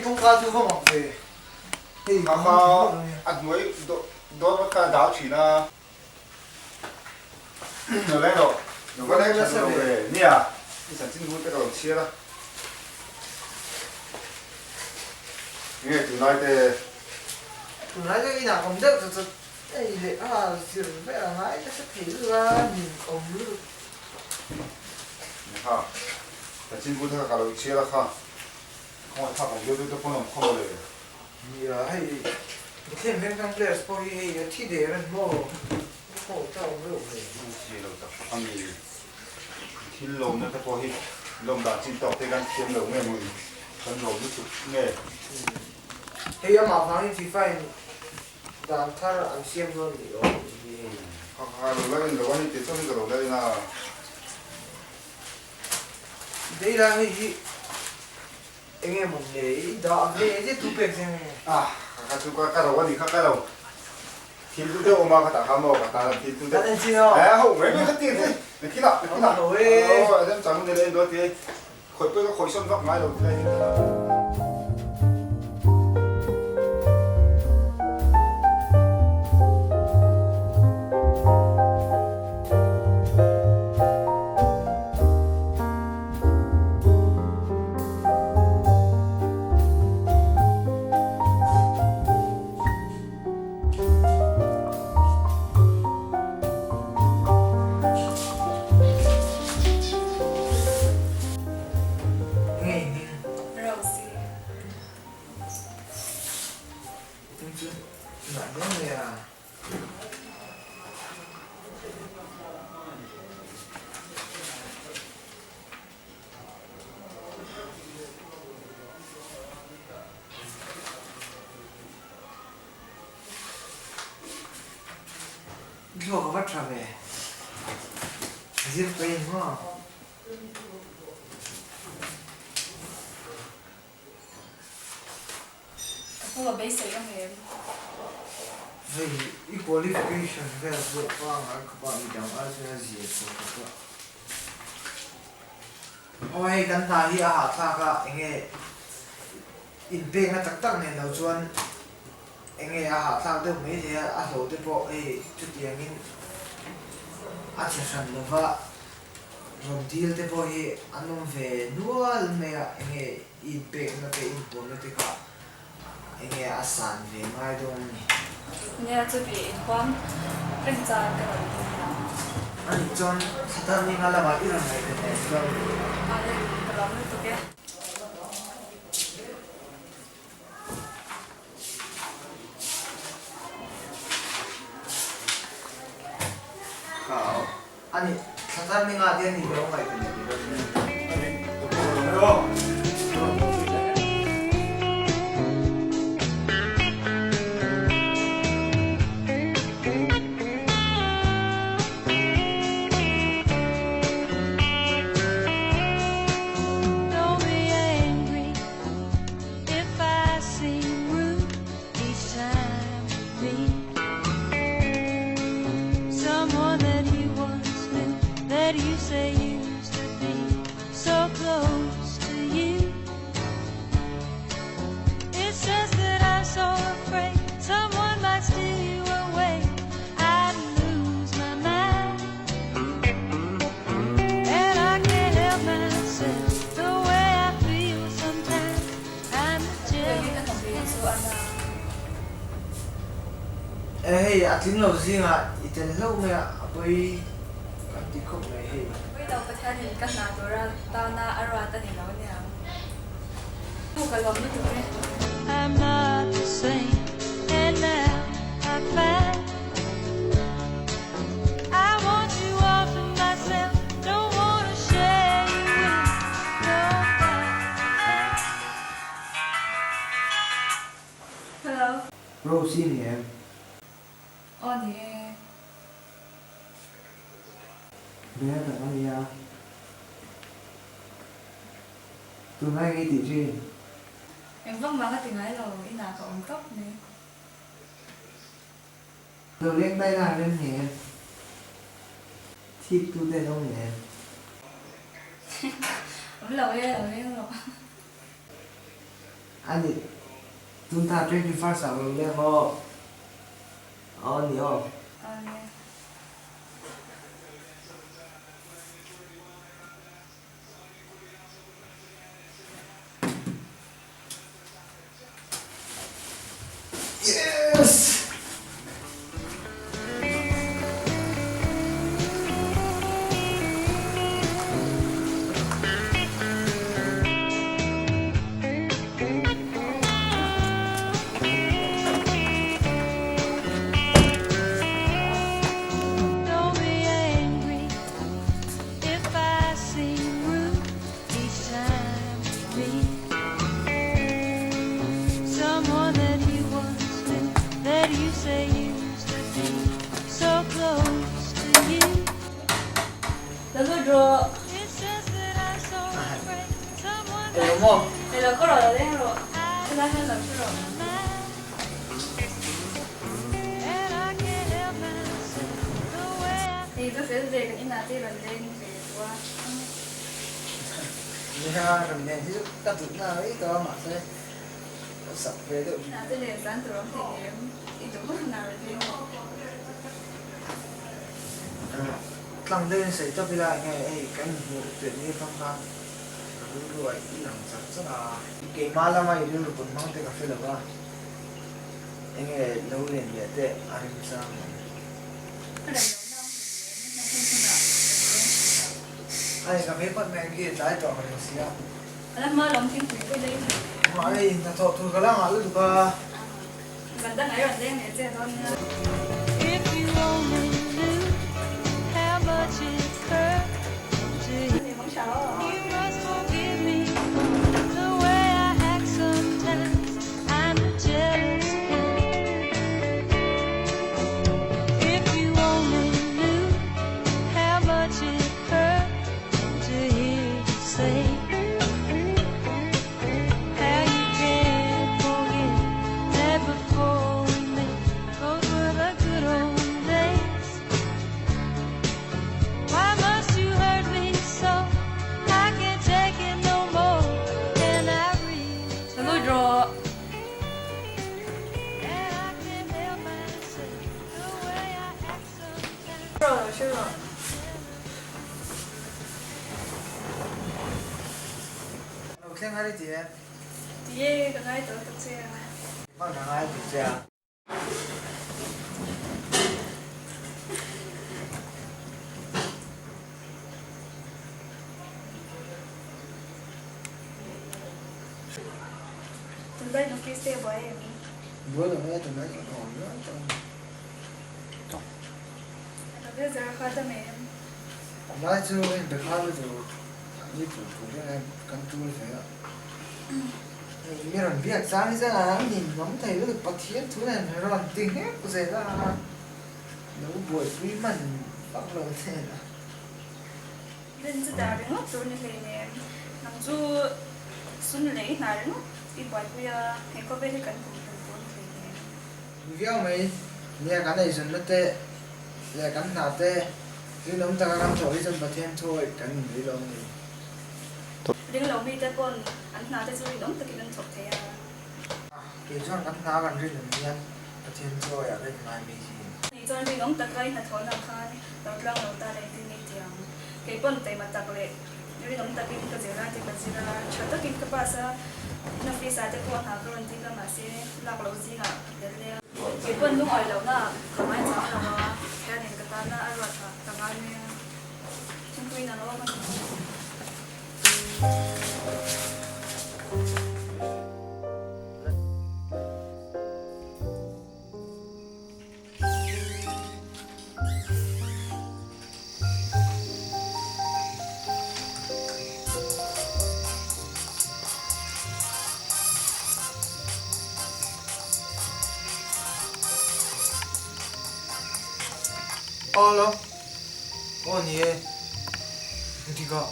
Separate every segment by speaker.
Speaker 1: Kawngka chu va mak ve. Hei
Speaker 2: Kha kha a hnuai dawr vat kha a dal thin a. Lo leng rawh. Lo va leng tha lo ve. Nia, i chanchin bu te ka lo chhiar a. Nge tunlai te.
Speaker 1: Tunlai te inah awm deuh chu chu hei leh a zir vel a ngai nasa thei lutuk a, nin awm lutuk.
Speaker 2: Ni kha, chanchin bu te kha ka lo chhiar a kha. Khawngaih thlak awm deuh deuh te pawn awm khaw mawle.
Speaker 1: Nia hei Mithlem vengthang players pawh hi hei a thi der an maw khawngaih thlak awm deuh ve.
Speaker 2: Chi lo tak tak a mi thil lawmna te pawh hi lawm dan chin tawk te kan thiam lo nge mawni kan lawm lutuk nge.
Speaker 1: Hei amah vangin FIFA in dan thar an siam dawn ni awm hi hei.
Speaker 2: Kha kha lo la en lo a ni tih chuan ka lo la en a.
Speaker 1: Deila hei hi enge maw nge i dah ve zet thu pek zeng nge.
Speaker 2: Ah ka chu ka ro a ni kha ka ro thil tu deuh awm a ka tah kha maw ka tan a thil tu deuh.
Speaker 1: Kan en chin aw.
Speaker 2: Eh ho mai mai kha ti te na khi lah na khi lah.
Speaker 1: Ho e.
Speaker 2: Aw a rem chang hun nen en ti khawih pawh ka khawih sawn vak ngai lo ti lai hi.
Speaker 1: Ngei hming.
Speaker 3: Rosie.
Speaker 1: Hming chu nalh hle mai a. Thluak a va tha ve. Zir pain maw?
Speaker 3: Ka hmu a beisei ang em?
Speaker 1: Hei i qualification vel pawh pangngai khawpa midang ai chuan a zir tawh khawp a. Aw hei kan hna hi a hahthlak a, enge inpekna tak tak nen lo chuan enge a hahthlak deuh mai thei a, a hlawh te pawh hei chutiangin a chhe hran lova rawn dil te pawh hi an awm ve nual mai a, enge i inpekna te inhuamna te kha enge a san ve ngai dawn a ni.
Speaker 3: Nia chuti inhuam reng chuan ka rawn ding ang.
Speaker 1: Ani chuan thla tan ninga lamah i rawn ngaih ve leh chuan.
Speaker 3: Ale, ka lawm lutuk e.
Speaker 1: Kha aw. Ani, thla thar ninga te ani lo ngaih ve leh dawn a ni.
Speaker 2: Ani, ka pawh ka lawm e aw.
Speaker 1: E hei a tling lo zingah i tel hlauh mai a, a pawi kan ti khawp mai hei.
Speaker 3: Pawi lo Pathianin ka hna tura tana a ruat a ni lo aniang. Pu ka lawm lutuk e. Aw ni e.
Speaker 1: Bel tak a nia. Tunlai nge tih thin?
Speaker 3: Eng vang vang a ti ngai lo, inah ka awm tawp mai.
Speaker 1: Lo leng dai la rem nge em? Thik tu te an awm nge em?
Speaker 3: Awm lo e, lo leng rawh.
Speaker 1: A ni, tun ta 21st ah lo leng aw. Aw ni aw.
Speaker 3: Aw ni.
Speaker 1: Yes!
Speaker 4: Don't be angry if I seem rude each time we meet. Someone that you once knew that you say used to be so close to you.
Speaker 3: Lo lut rawh.
Speaker 4: It's just that I'm so afraid someone
Speaker 1: Elo maw?
Speaker 3: Elo ka rawh lo leng rawh. Helai hian lo thu rawh.
Speaker 4: And I can't help myself the way I
Speaker 3: Hei ka fel ve kan inah te rawn leng ve duh a.
Speaker 1: Nia rawn len hi chu ka duh na mai tawh a mahse ka sak ve deuh.
Speaker 3: Inah te len zan tur awm thei em? I duh hman hmanah rawn leng rawh.
Speaker 1: Tlang deuhin sawi tawp ila enge hei kan inhmuh pian ni atang khan ka rilru a i lang char char a. Keimah lama i rilru pawn hmang te ka hre lo va, enge lo len leh te a remchang ang.
Speaker 3: Ka rem lo na awm thei em? Na hun hunah kan leng thin a.
Speaker 1: Ani ka hmel phawt mai ang khi tlai tawh ka reng si a.
Speaker 3: A la hma lawm thingpui pawh i lei thei.
Speaker 1: Mahni inhnathawh tur ka la nghah lutuk a.
Speaker 3: Zan dang ai rawn leng leh che dawn nia.
Speaker 4: If you only knew how much it hurt to
Speaker 3: Ni mang tha aw.
Speaker 4: You must forgive me for the way I act sometimes. I'm a jealous kind. If you only knew how much it hurt to hear you say how you can't forget that before we met, those were the good old days. Why must you hurt me so? I can't take it no more. And I really
Speaker 3: Ka lut rawh.
Speaker 4: And I can't help myself the way I act sometimes.
Speaker 3: Rawh lo hre rawh.
Speaker 1: Lo thleng har i ti e.
Speaker 3: Ti e, ka ngai tawh tak che a.
Speaker 1: Hman ka ngai tih che a.
Speaker 3: Tunlai office te a buai em?
Speaker 1: Buai lo mai a, tunlai chu ka awm nual tawh a ni.
Speaker 3: Ka be zar kha dam em?
Speaker 1: Tunlai chu in be kha lutuk ni tur tur hian kan tul ve a. Mi rawn biak chang hi chuan an ninawm thei lutuk Pathian thu nen rawn ti nghek zel a, lo buaipui hman vak lo nen a.
Speaker 3: Rin chu dah ringawt tur ni hleinem, nang chu sun lei hna ringawt i buaipui a, he khawvel hi kan kum hlum tur ni hleinem.
Speaker 1: Viau mai, nia kan eizawnna te leh kan hna te rinawm taka kan thawh hi chuan Pathian thuawih kan inrih lo a ni.
Speaker 3: Ring lo mite pawn an hna te chu rinawm takin an thawk thei a.
Speaker 1: Kei chuan kan hna kan rinawm hian Pathian chu awiah ka inngai mai hi.
Speaker 3: Ni chuan rinawm taka i hnathawhna khan lo tlang lo ta leh engtin nge i ti ang? Kei pawn taima tak leh rinawm takin ka zirlai te ka zir a, tha takin ka pass a, in office ah te pawh hna ka rawn ding a mahse lak loh zingah ka tel leh a. Kei pawn lungawi lohna ka ngai chang lo a, hianin ka tana a ruat ah ka ngai mai a. Thingpui nang awm a ni.
Speaker 1: Ala, aw ni e, engtik ah?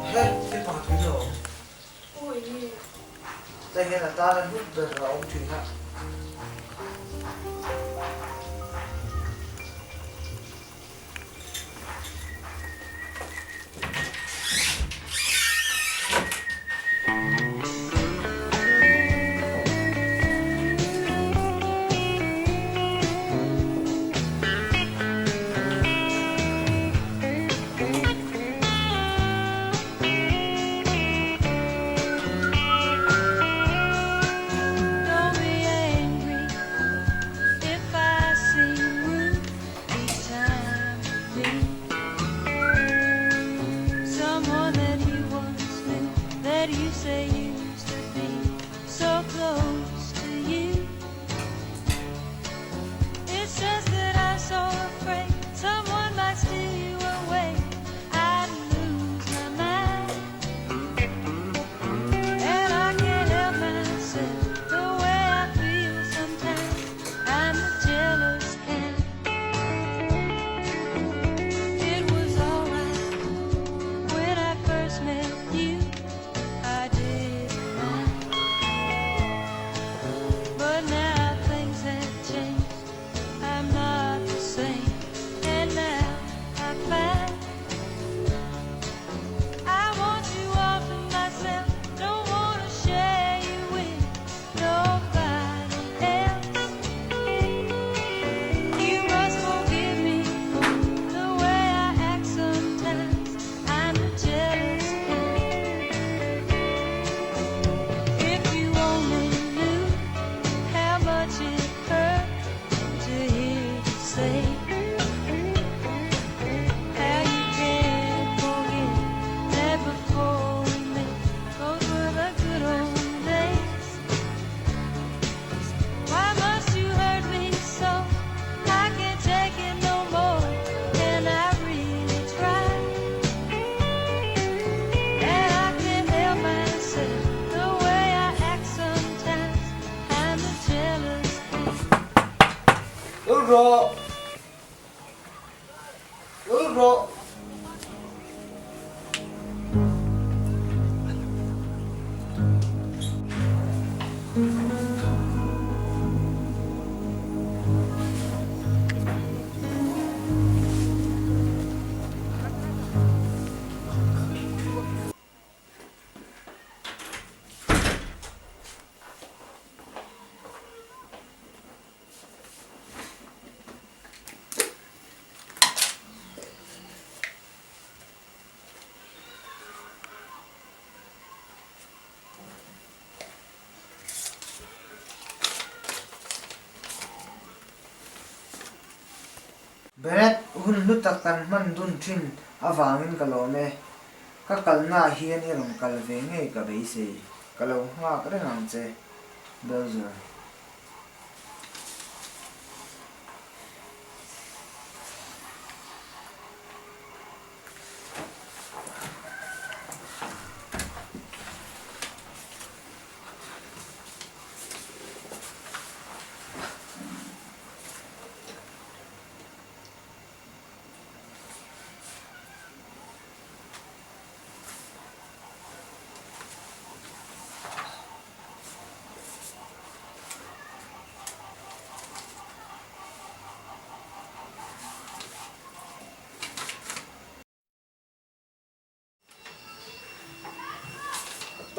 Speaker 1: He, thil pakhat hi lo awm.
Speaker 3: Awi nge.
Speaker 1: Hei hian a tana hlut ber a awm thin a.
Speaker 4: Don't be angry if I seem rude each time you meet someone that you once knew that you say used to be so close to you. It's just that I'm so afraid someone might steal you away. I'd lose my mind. And I can't help myself the way I feel sometimes. I'm the jealous kind. It was alright when I first met you. I didn't mind. But now things have changed. I'm not the same. And now I find I want you all to myself. Don't wanna share you with nobody else. You must forgive me for the way I act sometimes. I'm the jealous kind. If you only knew how much it hurt to hear you say how you can't forget that before we met, those were the good old days. Why must you hurt me so? I can't take it no more, and I really try. And I can't help myself the way I act sometimes. I'm the jealous kind.
Speaker 1: Lo rawh! lut rawh. Bennett, hun hlu tak kan hman dun thin avangin ka lawm e. Ka kalnaah hian i rawn kal ve ngei ka beisei. Ka lo nghak reng ang che, Belzer.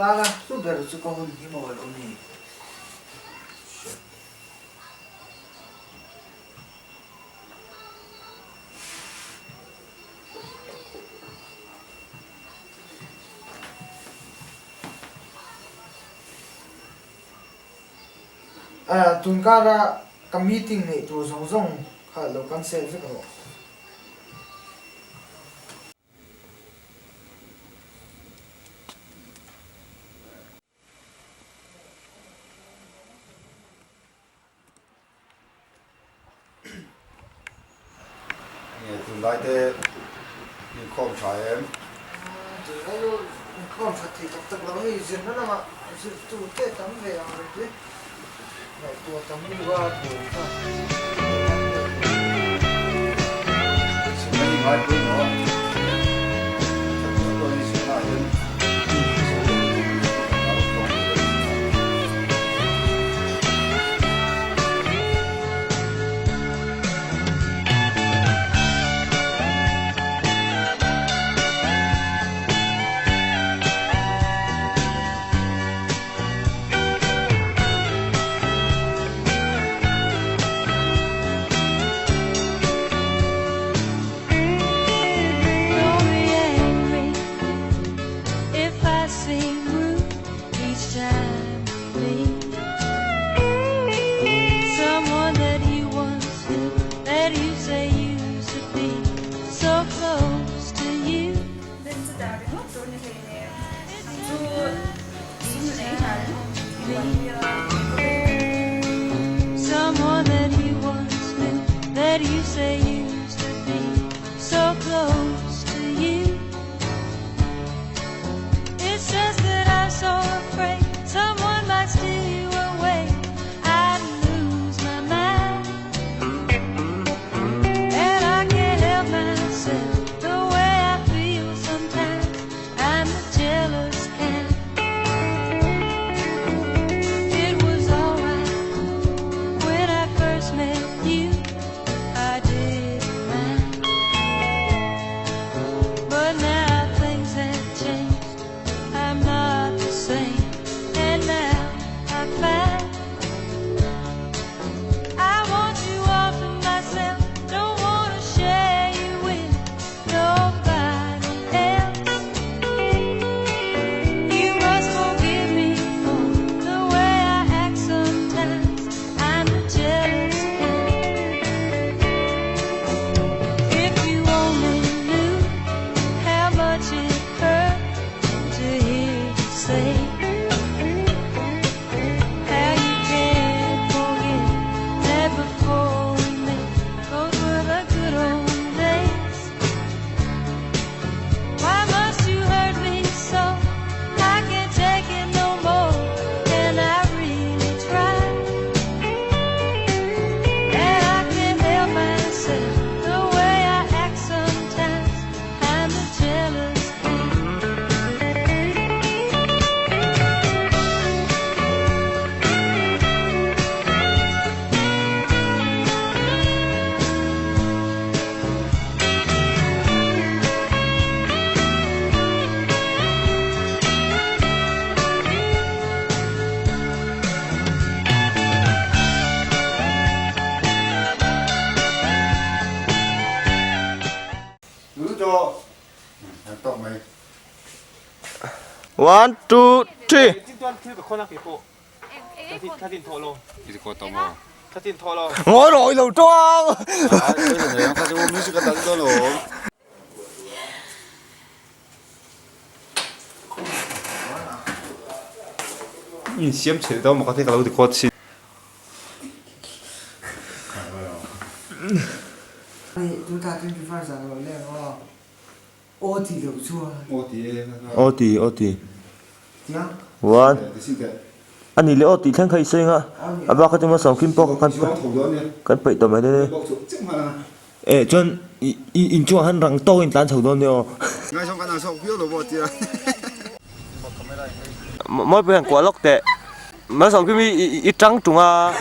Speaker 1: Tana hlu ber chu ka hun hi maw lo ni? Tunkara ka meeting neih tur zawng zawng kha lo cancel vek rawh.
Speaker 2: Nge tunlai te inkhawm tha em?
Speaker 1: Tunlai chu inkhawm that thei tak tak lo hei zirna lamah zirtu te tam ve ang reng te ngaihtuah tam lutuk a buai kha.
Speaker 2: Zirna hi ngai pawimawh a, that duh dawn i zirna ah hian zo lo kan lo tawng duh a ni.
Speaker 4: Don't be angry if I seem rude each time we meet. Someone that you once knew, that you say used to be so close to you.
Speaker 3: Then chu dar ringawt tur ni hleinem ang chu sum lei hna ringawt i buaipui a
Speaker 4: Someone that you once knew, that you say used to be so close to you. It's just that I'm so afraid someone might steal you away. I'd lose my mind, and I can't help myself the way I feel sometimes. I'm the jealous kind. It was alright when I first met you. I did.
Speaker 2: tawk mai.
Speaker 5: One two three. Ngawi rawh i lo tawng.
Speaker 6: Insiam chhe deuh maw ka ti ka lo ti khawt sin.
Speaker 5: Aw ti aw ti one a ni leh aw tih thleng kha i sawi ang a a bak kha chu maw sawmkhim pawh kha kan peih tawh mai dawn e eh chuan i inchungah khan rang tawk in tlan chho dawn nia aw. Mawi pawh hian kuah lawk teh. Malsawmkim i i tang tung a.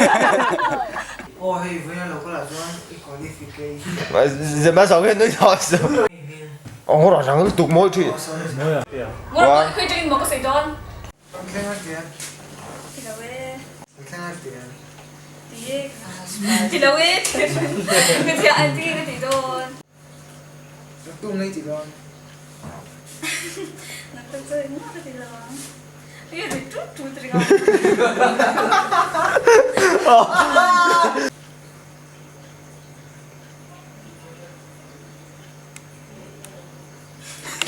Speaker 1: Aw hei vawiin a lo kal ah chuan i qualification.
Speaker 5: Malsawmkim nui tawh suh. Aw rang rang lutuk mawi thin.
Speaker 3: Mawi khawi tangin maw ka sawi dawn.
Speaker 1: Kan thleng a tiang.
Speaker 3: Ti lo e.
Speaker 1: Kan thleng a tiang.
Speaker 3: Ti e. Ti lo e. Ka ti a ti ka ti dawn.
Speaker 1: Ka tum mai ti dawn.
Speaker 3: Nak tak chu engmah ka ti lo ang. Hei a ri tut tut ringawt.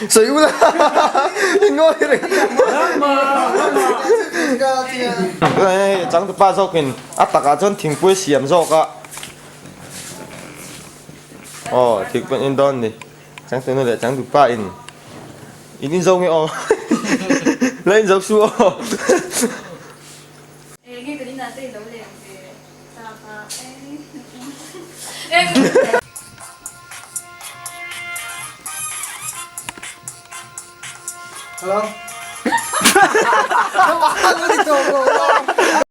Speaker 5: Sawi ula in ngawi reng. Hei changtupa zawkin a takah chuan thingpui siam zawk a. Aw thik pawh in dawn ni changtu nu leh changtu pa in in in zo nge aw la in zo su aw.
Speaker 3: Enge kan inah te ilo leng ve tak a
Speaker 1: Hello.